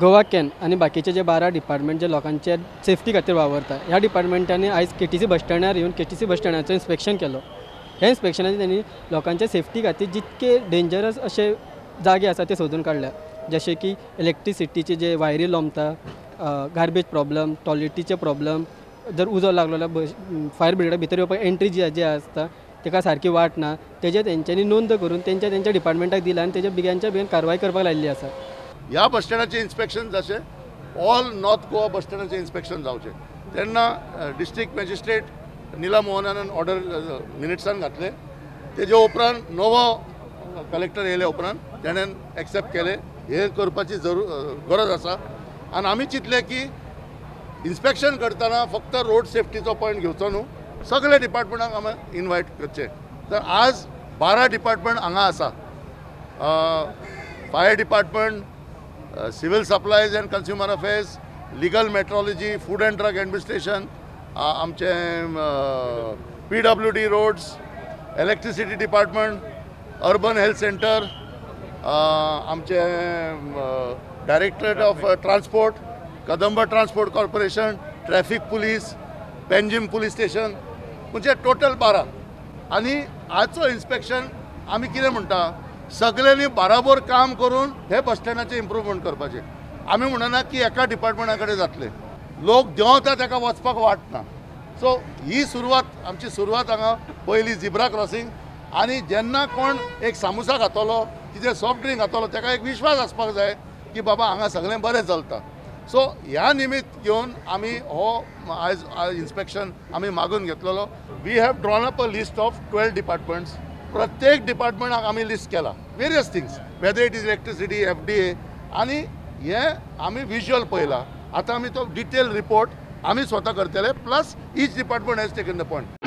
Goa can आनी बाकीचे जे 12 department जे लोकांचे सेफ्टी खातीर वावरता ह्या डिपार्टमेंटांनी आयज केटीसी बस स्टँडार येवन केटीसी बस स्टँडाचो इन्स्पेक्शन केलो. ह्या इन्स्पेक्शनान त्यांनी लोकांच्या सेफ्टी खातीर जितके डेंजरस अशे जागे आसा ते सोदून काडल्या, जशे की इलेक्ट्रिसिटीचे जे वायरी लोंबता, गार्बेज प्रॉब्लम, टॉयलेटीचे प्रॉब्लम, जर उजो लागलो जाल्यार फायर ब्रिगेडा भितर येवपाक एंट्री जी जी आसता ताका सारकी वाट ना, तेजे तेंच्यांनी नोंद करून तेंच्या तेंच्या डिपार्टमेंटाक दिला आनी तेजे बेगीनच्या बेगीन कारवाय करपाक लायिल्ली आसा. ह्या बस स्टँडाचें इन्स्पेक्शन जाचें, ऑल नॉर्थ गोवा बस स्टँडाचें इन्स्पेक्शन जावचें तेन्ना डिस्ट्रिक्ट मॅजिस्ट्रेट नीला मोहनान ऑर्डर मिनिट्सान घातले. तेजे उपरांत नवो कलेक्टर येयल्या उपरांत तेणेन एक्सेप्ट केलें हें करपाची गरज आसा. आनी आमी चिंतलें की इन्स्पेक्शन करतना फक्त रोड सेफ्टीचो पॉयंट घेवचो न्हू, सगळे डिपार्टमेंटाक आमी इनवायट करचे. तर आज 12 डिपार्टमेंट हांगा आसा, fire department, civil supplies and consumer affairs, legal metrology, food and drug administration, आमचे PWD roads, electricity department, urban health centre, आमचे directorate of transport, Kadamba transport corporation, traffic police, Panjim police station, म्हणजे total 12. आनी आजचो inspection आमी कितें म्हणटा, सगळ्यांनी बराबर काम करून हे बस स्टँडाचें इम्प्रूवमेंट करपाचें. आमी म्हणना की एका डिपार्टमेंटा कडेन जातलें, लोक देंवता ताका वचपाक वाट ना. सो ही सुरवात आमची सुरवात हांगा पयली झिब्रा क्रॉसिंग. आनी जेन्ना कोण एक सामोसा खातलो, कितें सॉफ्ट ड्रिंक खातलो, ताका एक विश्वास आसपाक जाय की बाबा हांगा सगळें बरें चलता. सो ह्या निमित्त घेवन आमी हो आयज इन्स्पेक्शन आमी मागून घेतलेलो. We have drawn up a list of 12 departments. प्रत्येक डिपार्टमेंटाक आमी लिस्ट केला various things, whether it is electricity, FDA, आनी हे आमी विज्युअल पळयला. आतां आमी तो डिटेल रिपोर्ट आमी स्वता करतले, plus each department has taken the point.